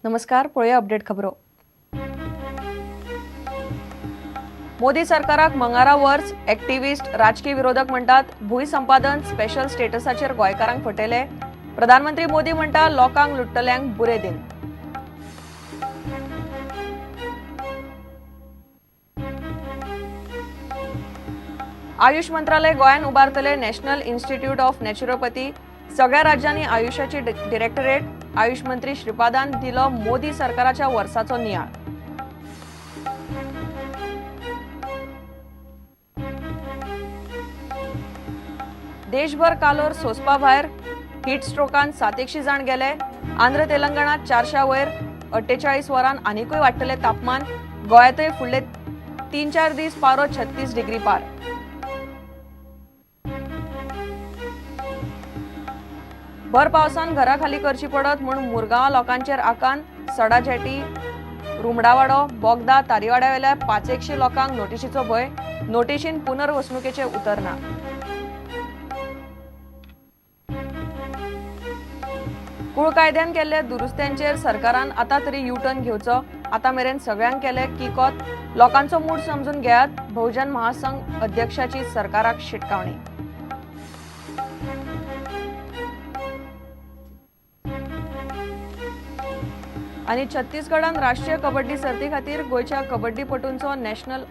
नमस्कार, पळोवया अपडेट खबरो. मोदी सरकाराक मंगारा वर्स, एक्टिव्हिस्ट, राजकीय विरोधक म्हणटात भूंय संपादन स्पेशल स्टेटसाचेर गोंयकारांक फटयले. प्रधानमंत्री मोदी म्हणटा लोकांक लुट्टल्यांक बुरे दिन. आयुष मंत्रालय गोंयांत उबारतले नॅशनल इन्स्टिट्यूट ऑफ नॅचरोपॅथी. सगळ्या राज्यांनी आयुषाची डिरेक्टरेट. आयुष मंत्री श्रीपादान दिलो मोदी सरकाराच्या वर्साचो नियाळ. देशभर कालोर सोंसपा भायर, हीट स्ट्रोकान 700 जाण गेले. आंध्र तेलंगणात 400 वयर. 48 वरां आनिकूय वाडटलें तापमान. गोंयांतय फुडले 3-4 दीस पारो 36 डिग्री पार. भर पावसान घरा खाली करची पडत म्हूण मुरगांवा लोकांचेर आकांत. सडा जेटी, रुमडावाडो, बोगदा, तारीवाड्यावेल्या 500 लोकांक नोटिशीचो भंय. नोटिशीन पुनर्वसणुकेचें उतर ना. कुळ कायद्यान केल्ल्या दुरुस्त्यांचेर सरकारान आतां तरी यू टर्न घेवचो. आतां मेरेन सगळ्यांक केले किकोत. लोकांचो मूड समजून घेयात. बहुजन महासंघ अध्यक्षाची सरकाराक शिटकावणी. आनी छत्तीसगडान राष्ट्रीय कबड्डी सर्ती खातीर गोंयच्या कबड्डीपटूंचो नॅशनल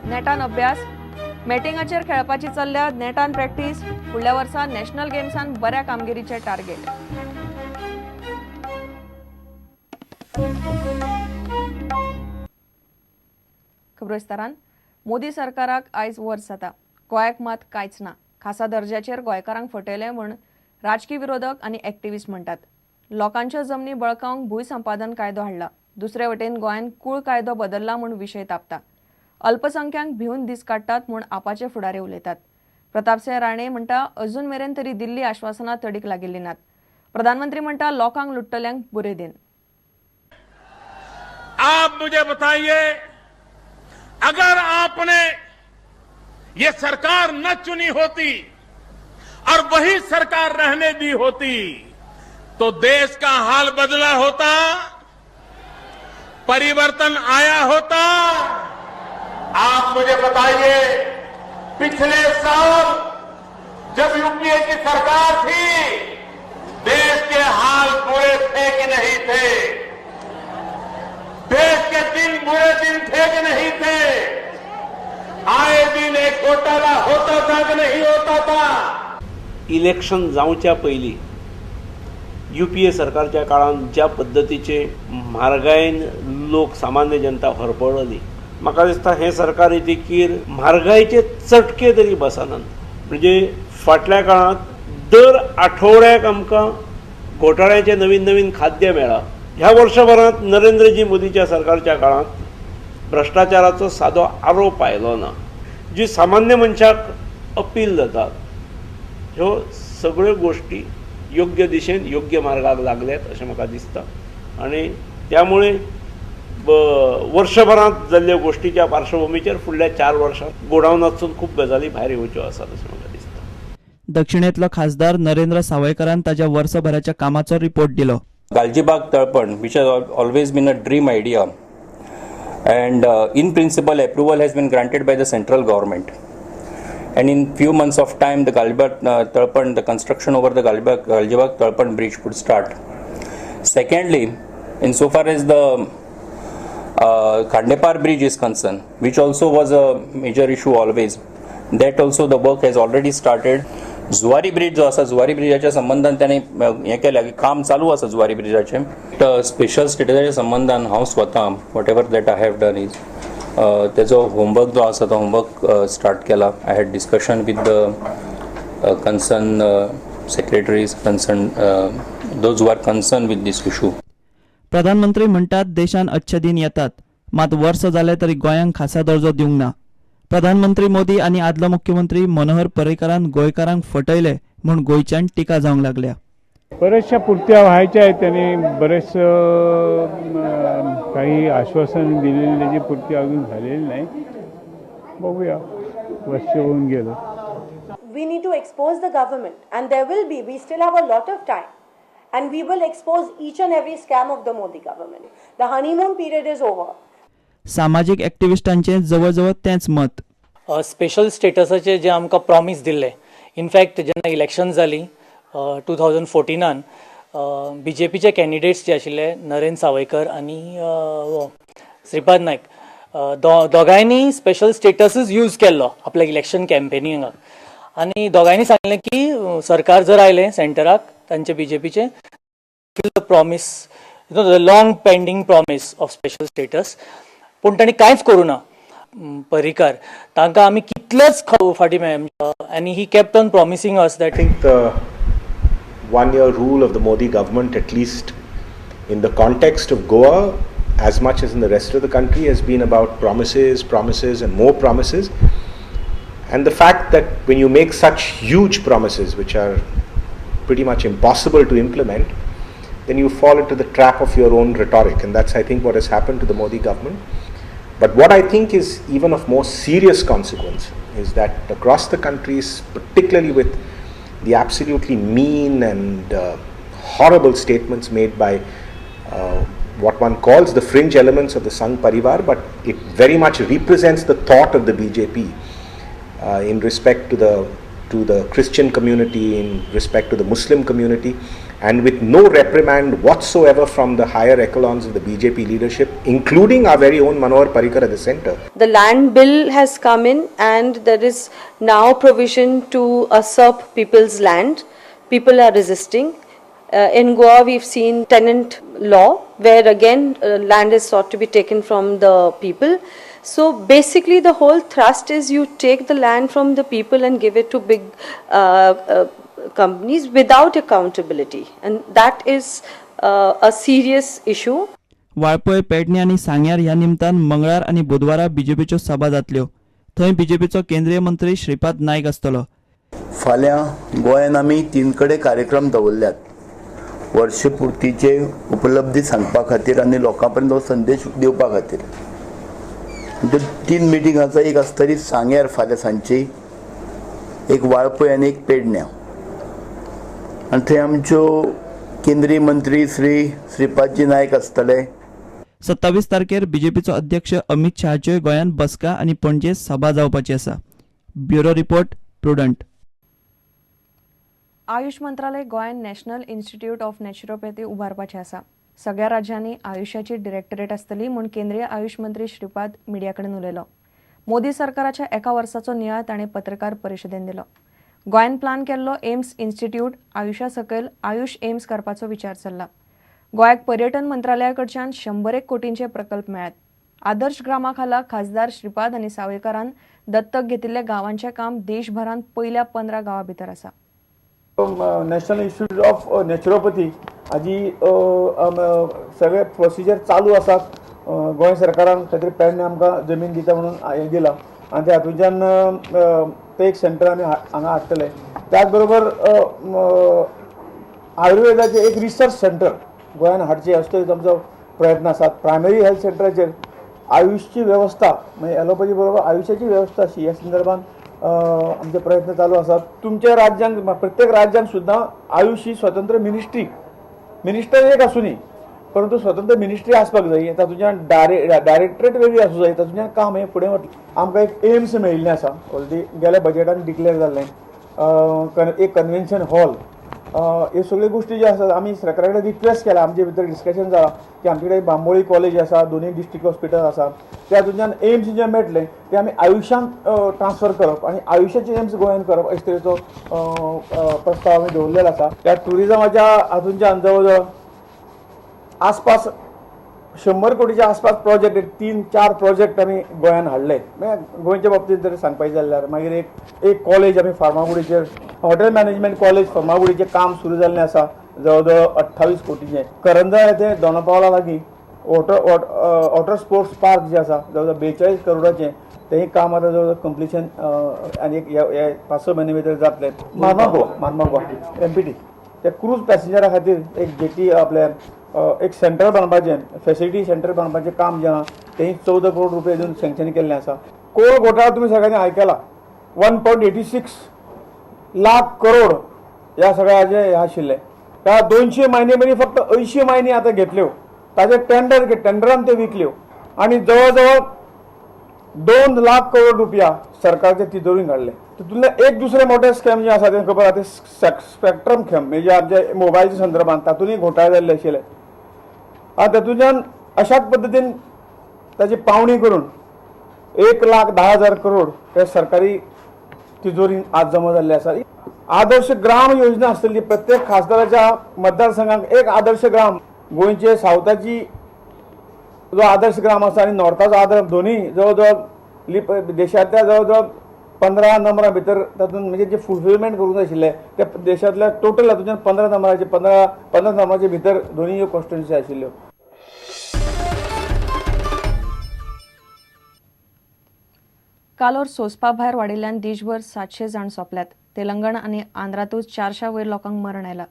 नेटान अभ्यास. मॅटिंगाचेर खेळपाची चल्ल्या नेटान प्रॅक्टीस. फुडल्या वर्सा नॅशनल गेम्सान बऱ्या कामगिरीचें टार्गेट. खबरो विस्तारान. मोदी सरकाराक आयज वर्स जाता, गोंयाक मात कांयच ना. खासा दर्जाचेर गोंयकारांक फटयले म्हूण राजकी विरोधक आनी एक्टिव्हिस्ट म्हणटात. लोकांच्यो जमनी बळकावंक भूंय संपादन कायदो हाडला. दुसरे वटेन गोंयांत कूळ कायदो बदल्ला म्हूण विशय तापता. अल्पसंख्यांक भिवन दीस काडटात म्हूण आपाचे फुडारी उलयतात. प्रतापसिंह राणे म्हणटा अजून मेरेन तरी दिल्ली आश्वासनां तडीक लागिल्ली नात. प्रधानमंत्री म्हणटा लोकांक लुट्टल्यांक बुरे दिन. आप मुझे बताइए, अगर आपने ये सरकार न चुनी होती और वही सरकार रहने दी होती तो देश का हाल बदला होता, परिवर्तन आया होता? आप मुझे बताइए, पिछले साल जब यूपीए की सरकार थी, देश के हाल बुरे थे कि नहीं थे? देश के दिन बुरे दिन थे कि नहीं थे? आए दिन एक घोटाला होता था कि नहीं होता था? इलेक्शन जावच्या पयलीं यूपीए सरकारच्या काळान ज्या पद्दतीचे म्हारगायेन लोक सामान्य जनता होरपळ्ळली, म्हाका दिसता हें सरकार येतकीर म्हारगायेचे चटके तरी बसनात. म्हणजे फाटल्या काळांत दर आठवड्याक आमकां घोटाळ्याचें नवीन नवीन खाद्य मेळ्ळां. ह्या वर्सभरांत नरेंद्रजी मोदीच्या सरकारच्या काळांत भ्रश्टाचाराचो सादो आरोप आयलो ना. जी सामान्य मनशाक अपील जाता, ह्यो सगळ्यो गोश्टी योग्य दिशेन योग्य मार्गाक लागल्यात अशें म्हाका दिसता. आनी त्यामुळे वर्सभरांत जाल्ल्या गोश्टीच्या पार्श्वभुमीचेर फुडल्या 4 वर्सांत गोडावनांतसून खूब गजाली भायर येवच्यो आसात अशें म्हाका दिसता. दक्षिणेंतलो खासदार नरेंद्र सावयकारान ताच्या वर्सभराच्या कामाचो रिपोर्ट दिलो. Galgibag Talpan, which has always been a dream idea, and in principle approval has been granted by the central government, and in few months of time the Galgibag Talpan, the construction over the Galgibag Talpan bridge would start. Secondly, insofar as the Khandepar bridge is concerned, which also was a major issue always, that also the work has already started. Zuari bridge जो आसा, जुवारी ब्रिजाच्या संबंदान ताणें हें केलें की काम चालू आसा जुवारी ब्रिजाचें. स्पेशल स्टेटसाच्या संबंदान हांव स्वता whatever that I have done is तेजो होमवर्क जो आसा तो होमवर्क स्टार्ट केला. I had discussion with the concern secretaries, concern those who are concern with this issue. प्रधानमंत्री म्हणटात देशान अच्छे दिन येतात, मात वर्स जालें तरी गोंयांक खासा दर्जो दिवंक ना. प्रधानमंत्री मोदी आनी आदलो मुख्यमंत्री मनोहर पर्रीकारान गोंयकारांक फटयले म्हूण गोंयच्यान टिका जावंक लागल्या. बऱ्याचशा पूर्त्या व्हायच्या आहेत, त्यांनी बरेच काही आश्वासन दिलेली त्याची पूर्ती अजून झालेली नाही. बघूया, वर्ष होऊन गेलं. We need to expose the government, and there will be, we still have a lot of time. And we will expose each and every scam of the Modi government. The honeymoon period is over. सामाजीक एक्टिविस्टांचें जवळजवळ तेंच मत. Special स्टेटसाचे जे आमकां promise दिल्ले, in fact जेन्ना election जाली 2014नान, बीजेपीचे candidates जे आशिल्ले नरेंद्र सावयकर आनी श्रीपाद नायक, दोगांयनी स्पेशल स्टेटसूच यूज केल्लो आपल्या इलेक्शन कॅम्पेनिंगाक आनी दोगांयनी सांगलें की सरकार जर आयलें सेंटराक तांचे बीजेपीचे, the promise, the long pending promise of special status. पूण तांणी कांयच करूं ना. पर्रीकार तांकां आमी कितलेच फाटी मेळ्ळे आनी he kept on promising us that I think the 1 year rule of the Modi government, at least in the context of Goa, as much as in the rest of the country, has been about promises, promises, and more promises. And the fact that when you make such huge promises, which are pretty much impossible to implement, then you fall into the trap of your own rhetoric. And that's, I think, what has happened to the Modi government. But what I think is even of more serious consequence is that across the countries, particularly with the absolutely mean and horrible statements made by what one calls the fringe elements of the Sangh Parivar, but it very much represents the thought of the BJP in respect to the Christian community, in respect to the Muslim community, and with no reprimand whatsoever from the higher echelons of the BJP leadership, including our very own Manohar Parrikar at the center. The land bill has come in, and there is now provision to usurp people's land. People are resisting. In Goa, we've seen tenant law, where again land is sought to be taken from the people. So basically, the whole thrust is you take the land from the people and give it to big companies without accountability, and that is a serious issue. Valpoi, Pedne आनी सांग्यार ह्या निमतान मंगळार आनी बुधवारा बीजेपीच्यो सभा जातल्यो. थंय बीजेपीचो केंद्रीय मंत्री श्रीपाद नायक आसतलो. फाल्यां गोंयांत आमी तीन कडेन कार्यक्रम दवरल्यात वर्षपूर्तीचे उपलब्धी सांगपा खातीर आनी लोकां पर्यंत हो संदेश दिवपा खातीर. त्यो तीन मिटींग आसा. एक आसतली सांग्यार फाल्यां सांजची, एक वाळपय आनी एक पेडण्यां आनी थंय आमच्यो केंद्रीय मंत्री श्री श्रीपादजी नायक आसतले. 27 तारखेर बीजेपीचो अध्यक्ष अमित शहाच्योय गोंयांत बसका आनी पणजे सभा जावपाची आसा. Bureau report, prudent. Ayush मंत्रालय गोंयांत नॅशनल इन्स्टिट्यूट ऑफ नॅचरोपॅथी उबारपाचें आसा. सगळ्या राज्यांनी आयुषाची डिरेक्टरेट आसतली म्हूण केंद्रीय आयुष मंत्री श्रीपाद मिडिया कडेन उलयलो. मोदी सरकाराच्या एका वर्साचो नियाळ ताणें पत्रकार परिशदेन दिलो. गोंयान प्लान केल्लो एम्स इन्स्टिट्यूट आयुषा सकयल आयुष एम्स करपाचो विचार चल्ला. गोंयाक पर्यटन मंत्रालया कडच्यान 101 कोटींचे प्रकल्प मेळ्ळ्यात. आदर्श ग्रामा खाला खासदार श्रीपाद आनी सावयकारान दत्तक घेतिल्ल्या गांवांचें काम देशभरांत पयल्या 15 गांवां भितर आसा. नॅशनल इन्स्टिट्यूट ऑफ नॅचरोपॅथी हाजी सगळे प्रोसिजर चालू आसात. गोंय सरकारान खंय तरी पेडणे आमकां जमीन दिता म्हणून हें दिलां आनी त्या हातूंतल्यान तें एक सेंटर आमी हांगा हाडटले. त्याच बरोबर आयुर्वेदाचें एक रिसर्च सेंटर गोंयान हाडचें असो तरेचो आमचो प्रयत्न आसात. प्रायमरी हेल्थ सेंटराचेर आयुषची वेवस्था, म्हणजे एलोपॅथी बरोबर आयुषाची वेवस्था अशी ह्या संदर्भात आमचे प्रयत्न चालू आसात. तुमच्या राज्यांत, प्रत्येक राज्यांत सुद्दां आयुष ही स्वतंत्र मिनिस्ट्री, मिनिस्टर एक आसूनी परंतु स्वतंत्र मिनिस्ट्री आसपाक जाय. तातूंतल्यान डायरेक्टरेट वेगळी आसूं जाय. तातूंतल्यान काम हें फुडें वतलें. आमकां एक एम्स मेळिल्लें आसा, ऑलरेडी गेल्या बजेटान डिक्लेअर जाल्लें, एक कन्व्हेन्शन हॉल, ह्यो सगळ्यो गोश्टी ज्यो आसात आमी सरकारा कडेन रिक्वेस्ट केला. आमचे भितर डिस्कशन जालां की आमचे कडेन बांबोळी कॉलेज आसा, दोनूय डिस्ट्रिक्ट हॉस्पिटल आसा, त्या हातूंतल्यान एम्स जें मेळटलें तें आमी आयुषांत ट्रान्सफर करप आनी आयुषाचें एम्स गोंयांत करप अशे तरेचो प्रस्ताव आमी दवरलेलो आसा. त्या ट्युरिजमाच्या हातूंतल्यान जवळ जवळ आसपास 100 कोटीच्या आसपास प्रोजेक्ट, तीन चार प्रोजेक्ट आमी गोंयांत हाडले. म्हळ्यार गोंयच्या बाबतींत जर सांगपाचें जाल्यार मागीर एक एक कॉलेज आमी फार्मागुडीचेर, हॉटेल मॅनेजमेंट कॉलेज फार्मागुडीचें काम सुरू जाल्लें आसा, जवळ जवळ 28 कोटीचें. करंजा येथे दोना लागीं वॉटर वॉटर स्पोर्ट्स पार्क जें आसा, जवळ जवळ 42 करोडाचें, तेंय काम आतां जवळ जवळ कंप्लिशन आनी एक ह्या 5-6 म्हयने भितर जातलें. मार्मागोवा, मार्मागोवा एमपीटी ते क्रूज पॅसेंजरा खातीर एक जेटी, आपले एक सेंटर बांदपाचें, फॅसिलिटी सेंटर बांदपाचें काम जें आहा तेंय 14 करोड रुपया दिवन सँक्शन केल्लें आसा. कोल घोटाळा तुमी सगळ्यांनी आयकला, 1.86 लाख करोड ह्या सगळ्याचें हें आशिल्लें. ह्या 200 मायनी मदीं फक्त 80 मायनी आतां घेतल्यो, ताजे टेंडर टेंडरान त्यो विकल्यो आनी जवळ जवळ 2 लाख करोड रुपया सरकारचे तिजोरीन घाडले. तितूंतले एक दुसरे मोठे स्कॅम जे आसा ते खबर आसा, ते स्पेक्ट्रम स्कॅम म्हणजे आमच्या मोबायलच्या संदर्भात तातूंतय घोटाळे जाल्ले आशिल्ले आनी तातूंतल्यान अशाच पद्दतीन ताची पावणी करून 1,10,000 करोड हे सरकारी तिजोरीन आज जमा जाल्ले आसा. आदर्श ग्राम योजना आसतली, प्रत्येक खासदाराच्या मतदारसंघाक एक आदर्श ग्राम, गोंयचे सावथाची जो आदर्श ग्राम आसा आनी नॉर्थाचो आदर्श, दोनूय जवळ जवळ देशांतल्या जवळ जवळ 15 नंबरा भितर तातूंत म्हणजे जे फुलफिलमेंट करूंक जाय आशिल्लें ते देशांतल्या टोटल हातूंतल्यान 15 नंबराचे 15 नंबराचे भितर दोनूय कॉन्स्टिट्युएन्सी आशिल्ल्यो. कालोर सोंसपा भायर वाडिल्ल्यान देशभर 700 जाण सोंपल्यात. तेलंगण आनी आंध्रांतूच 400 वयर लोकांक मरण आयलां.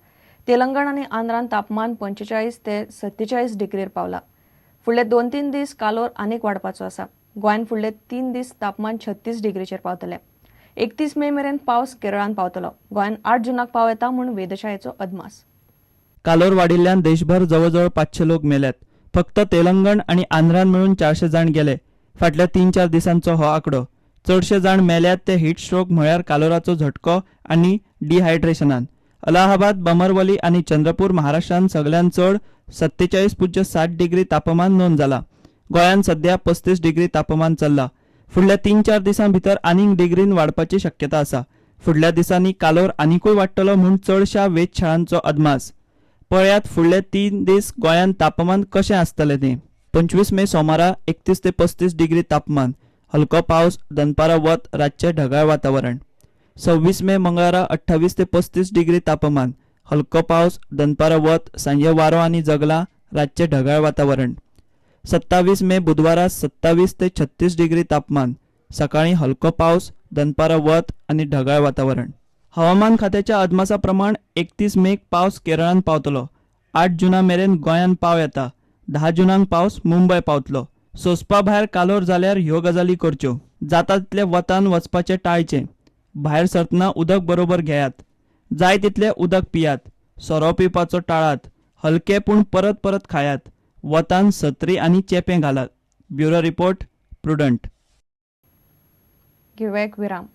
तेलंगण आनी आंध्रांत तापमान 45 ते 47 डिग्रीर पावला. फुडले 2-3 दीस कालोर आनीक वाडपाचो आसा. गोंयांत फुडले 3 दीस तापमान 36 डिग्रीचेर पावतलें. 31 मे मेरेन पावस केरळांत पावतलो. गोंयांत 8 जुनाक पाव येता म्हूण वेधशाळेचो अदमास. कालोर वाडिल्ल्यान देशभर जवळजवळ 500 लोक मेल्यात. फक्त तेलंगण आनी आंध्रान मेळून 400 जाण गेले. फाटल्या 3-4 दिसांचो हो आंकडो. चडशे जाण मेल्यात ते हीट स्ट्रोक म्हळ्यार कालोराचो झटको आनी डिहायड्रेशनान. अलाहाबाद, बमरवली आनी चंद्रपूर महाराष्ट्रान सगळ्यांत चड 47.7 डिग्री तापमान नोंद जाला. गोंयांत सध्या 35 डिग्री तापमान चल्ला. फुडल्या 3-4 दिसां भितर आनीक डिग्रीन वाडपाची शक्यता आसा. फुडल्या दिसांनी कालोर आनिकूय वाडटलो म्हूण चडशा वेधशाळांचो अदमास. पळयात फुडले 3 दीस गोंयांत तापमान कशें आसतलें तें. 25 मे सोमारा 31 ते 35 डिग्री तापमान, हलको पावस, दनपारा वत, रातचें ढगाळ वातावरण. 26 मे मंगळारा 28 ते 35 डिग्री तापमान, हलको पावस, दनपारा वत, सांजे वारो आनी जगलां, रातचें ढगाळ वातावरण. 27 मे बुधवारा 27 ते 36 डिग्री तापमान, सकाळीं हलको पावस, दनपारा वत आनी ढगाळ वातावरण. हवामान खात्याच्या अदमासा प्रमाण 31 मेक पावस केरळांत पावतलो. 8 जुना मेरेन गोंयांत पाव येता. 10 जुनाक पावस मुंबय पावतलो. सोंसपा भायर कालोर जाल्यार ह्यो गजाली करच्यो. जाता तितले वतान वचपाचें टाळचें. भायर सरतना उदक बरोबर घेयात. जाय तितलें उदक पियात. सोरो पिवपाचो टाळात. हलके पूण परत परत खायात. वतान सत्री आनी चेपें घालात. Bureau report, Prudent. घेवया एक विराम.